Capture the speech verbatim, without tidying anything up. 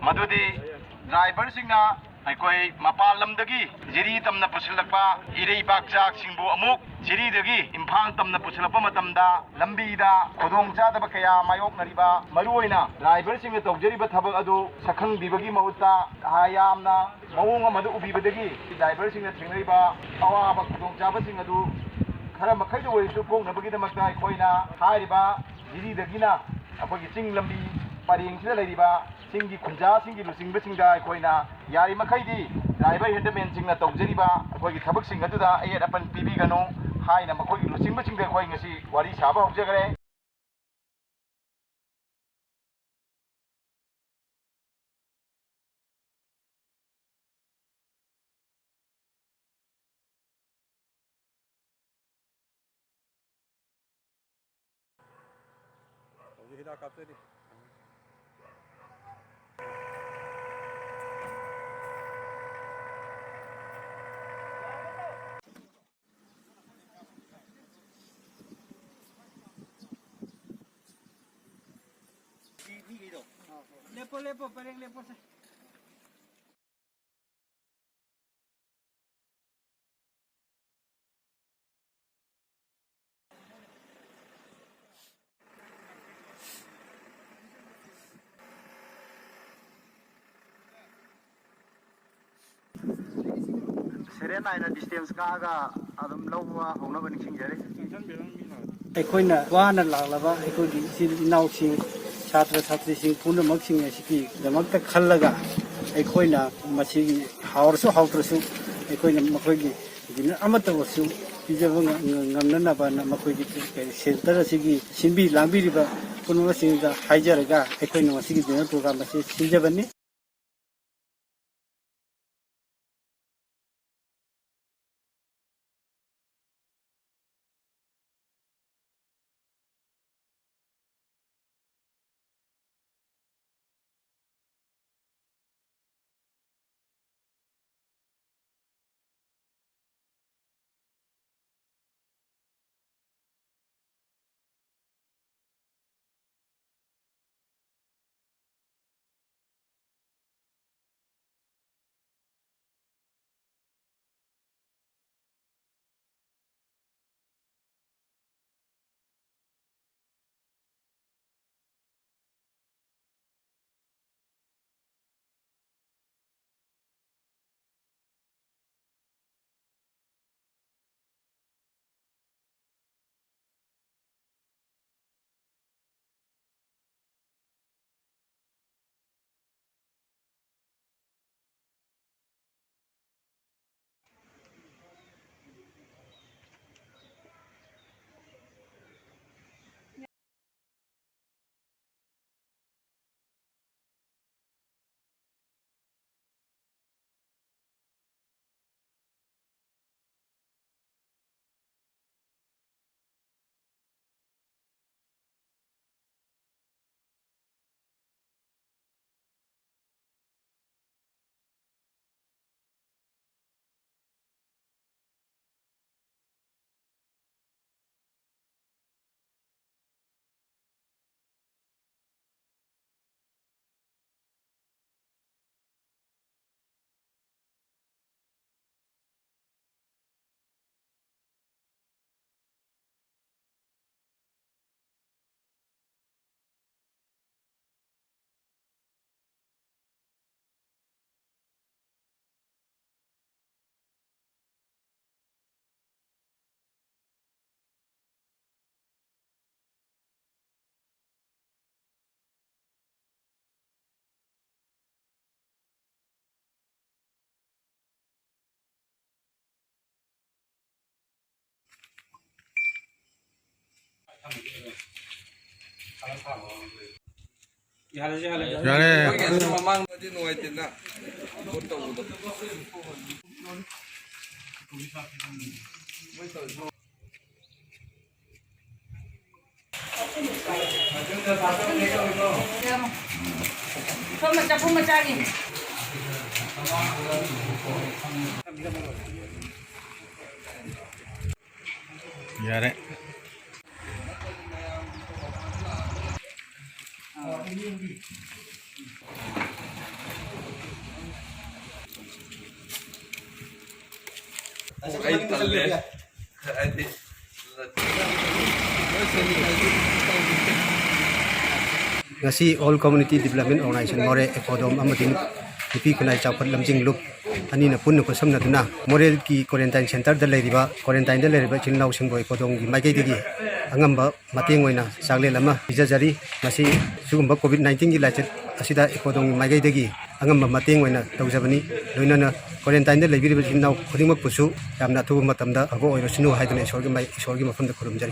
ꯃꯗꯨꯗꯤ ꯗ꯭ꯔꯥꯏꯚꯔꯁꯤꯡꯅ ꯑꯩꯈꯣꯏ ꯃꯄꯥꯟ ꯂꯝꯗꯒꯤ ꯖꯤꯔꯤ ꯇꯝꯅ ꯄꯨꯁꯤꯜꯂꯛꯄ ꯏꯔꯩꯕꯥꯛꯆꯥꯛꯁꯤꯡꯕꯨ ꯑꯃꯨꯛ ꯖꯤꯔꯤꯗꯒꯤ ꯏꯝꯐꯥꯜ ꯇꯝꯅ ꯄꯨꯁꯤꯜꯂꯛꯄ ꯃꯇꯝꯗ ꯂꯝꯕꯤꯗ ꯈꯨꯗꯣꯡꯆꯥꯗꯕ ꯀꯌꯥ ꯃꯥꯌꯣꯛꯅꯔꯤꯕ, ꯃꯔꯨꯑꯣꯏꯅ ꯗ꯭ꯔꯥꯏꯚꯔꯁꯤꯡꯅ ꯇꯧꯖꯔꯤꯕ ꯊꯕꯛ ꯑꯗꯨ ꯁꯛꯈꯪꯕꯤꯕꯒꯤ ꯃꯍꯨꯠꯇ ꯌꯥꯝꯅ ꯃꯑꯣꯡ ꯑꯃꯗ ꯎꯕꯤꯕꯗꯒꯤ ꯗ꯭ꯔꯥꯏꯚꯔꯁꯤꯡꯅ ꯊꯦꯡꯅꯔꯤꯕ ꯑꯋꯥꯕ ꯈꯨꯗꯣꯡꯆꯥꯕꯁꯤꯡ ꯑꯗꯨ ꯈꯔ ꯃꯈꯩꯗ ꯑꯣꯏꯔꯁꯨ ꯀꯣꯛꯅꯕꯒꯤꯗꯃꯛꯇ ꯑꯩꯈꯣꯏꯅ ꯍꯥꯏꯔꯤꯕ ꯖꯤꯔꯤꯗꯒꯤꯅ ꯑꯩꯈꯣꯏꯒꯤ ꯆꯤꯡ ꯂꯝꯕꯤ ꯄꯔꯦꯡꯁꯤꯗ ꯂꯩꯔꯤꯕ ꯆꯤꯡꯒꯤ ꯈꯨꯟꯖꯥꯁꯤꯡꯒꯤ ꯂꯨꯆꯤꯡꯕꯁꯤꯡꯗ ꯑꯩꯈꯣꯏꯅ ꯌꯥꯔꯤꯃꯈꯩꯗꯤ ꯗ꯭ꯔꯥꯏꯚꯔ ꯍꯦꯟꯗꯃꯦꯟꯁꯤꯡꯅ ꯇꯧꯖꯔꯤꯕ ꯑꯩꯈꯣꯏꯒꯤ ꯊꯕꯛꯁꯤꯡ ꯑꯗꯨꯗ ꯑꯌꯦꯠ ꯑꯄꯟ ꯄꯤꯕꯤꯒꯅꯨ ꯍꯥꯏꯅ ꯃꯈꯣꯏꯒꯤ ꯂꯨꯆꯤꯡꯕꯁꯤꯡꯗ ꯑꯩꯈꯣꯏ ꯉꯁꯤ ꯋꯥꯔꯤ ꯁꯥꯕ ꯍꯧꯖꯈ꯭ꯔꯦ꯫ ꯍꯧꯖꯤꯛ ꯍꯤꯗꯥꯛ ꯀꯥꯞꯆꯔꯤ꯫ ꯂꯦꯞꯄꯣ, ꯂꯦꯞꯄꯣ, ꯄꯔꯦꯡ ꯂꯦꯞꯄꯣꯁꯦ꯫ ꯁꯦꯔꯦꯟ ꯅꯥꯏꯅ ꯗꯤꯁꯇꯦꯟꯁ ꯀꯛꯑꯒ ꯑꯗꯨꯝ ꯂꯧꯕ ꯍꯧꯅꯕ ꯅꯤꯡꯁꯤꯡꯖꯔꯤ꯫ ꯑꯩꯈꯣꯏꯅ ꯋꯥꯅ ꯂꯥꯛꯂꯕ ꯑꯩꯈꯣꯏꯒꯤ ꯏꯆꯤꯜ ꯏꯅꯥꯎꯁꯤꯡ, ꯁꯥꯇ꯭ꯔ ꯁꯥꯇ꯭ꯔꯤꯁꯤꯡ ꯄꯨꯝꯅꯃꯛꯁꯤꯡ ꯑꯁꯤꯒꯤꯗꯃꯛꯇ ꯈꯜꯂꯒ ꯑꯩꯈꯣꯏꯅ ꯃꯁꯤꯒꯤ ꯍꯥꯎꯔꯁꯨ ꯍꯥꯎꯇ꯭ꯔꯁꯨ ꯑꯩꯈꯣꯏꯅ ꯃꯈꯣꯏꯒꯤ ꯗꯤꯅꯔ ꯑꯃꯠꯇ ꯑꯣꯏꯔꯁꯨ ꯄꯤꯖꯕ ꯉ-, ꯉ-, ꯉꯝꯅꯅꯕꯅ ꯃꯈꯣꯏꯒꯤ ꯀꯔꯤ ꯁꯦꯟꯇꯔ ꯑꯁꯤꯒꯤ ꯁꯤꯟꯕꯤ ꯂꯥꯡꯕꯤꯔꯤꯕ ꯄꯨꯝꯅꯃꯛꯁꯤꯡꯗ ꯍꯥꯏꯖꯔꯒ ꯑꯩꯈꯣꯏꯅ ꯉꯁꯤꯒꯤ ꯗꯤꯅꯔ ꯄ꯭ꯔꯣꯒ꯭ꯔꯥꯝ ꯑꯁꯤ ꯁꯤꯟꯖꯕꯅꯤ꯫ ꯌꯥꯔꯦ꯫ ꯃꯃꯥꯡꯗꯗꯤ ꯅꯨꯡꯉꯥꯏꯇꯦꯅ ꯚꯣꯠ ꯇꯧꯕꯗꯣ꯫ ꯁꯣꯝꯅ ꯆꯐꯨ ꯃꯆꯥꯒꯤ꯫ ꯌꯥꯔꯦ꯫ ꯑꯩ ꯇꯜꯂꯦ꯫ ꯍꯥꯏꯗꯤ, ꯉꯁꯤ All Community Development Organization ꯃꯣꯔꯦ, ꯑꯦꯀꯣꯗꯣꯝ ꯑꯃꯗꯤ ꯅꯨꯄꯤ ꯈꯨꯟꯅꯥꯏ ꯆꯥꯎꯈꯠ ꯂꯝꯖꯤꯡ ꯂꯨꯞ ꯑꯅꯤꯅ ꯄꯨꯟꯅ ꯈꯨꯠꯁꯝꯅꯗꯨꯅ ꯃꯣꯔꯦꯒꯤ quarantine centreꯗ ꯂꯩꯔꯤꯕ, quarantineꯗ ꯂꯩꯔꯤꯕ ꯏꯆꯤꯜ ꯏꯅꯥꯎꯁꯤꯡꯕꯨ ꯑꯦꯀꯣꯗꯣꯝꯒꯤ ꯃꯥꯏꯀꯩꯗꯒꯤ ꯑꯉꯝꯕ ꯃꯇꯦꯡ ꯑꯣꯏꯅ ꯆꯥꯛꯂꯦꯟ ꯑꯃ ꯄꯤꯖꯖꯔꯤ꯫ ꯃꯁꯤ ꯁꯤꯒꯨꯝꯕ COVID nineteenꯒꯤ ꯂꯥꯏꯆꯠ ꯑꯁꯤꯗ ꯑꯦꯀꯣꯗꯣꯝꯒꯤ ꯃꯥꯏꯀꯩꯗꯒꯤ ꯑꯉꯝꯕ ꯃꯇꯦꯡ ꯑꯣꯏꯅ ꯇꯧꯖꯕꯅꯤ꯫ ꯂꯣꯏꯅꯅ quarantineꯗ ꯂꯩꯕꯤꯔꯤꯕ ꯏꯆꯤꯜ ꯏꯅꯥꯎ ꯈꯨꯗꯤꯡꯃꯛꯄꯨꯁꯨ ꯌꯥꯝꯅ ꯑꯊꯨꯕ ꯃꯇꯝꯗ ꯐꯕ ꯑꯣꯏꯔꯁꯅꯨ ꯍꯥꯏꯗꯨꯅ ꯏꯁꯣꯔꯒꯤ ꯃꯥꯏ-, ꯏꯁꯣꯔꯒꯤ ꯃꯐꯝꯗ ꯈꯨꯔꯨꯝꯖꯔꯤ꯫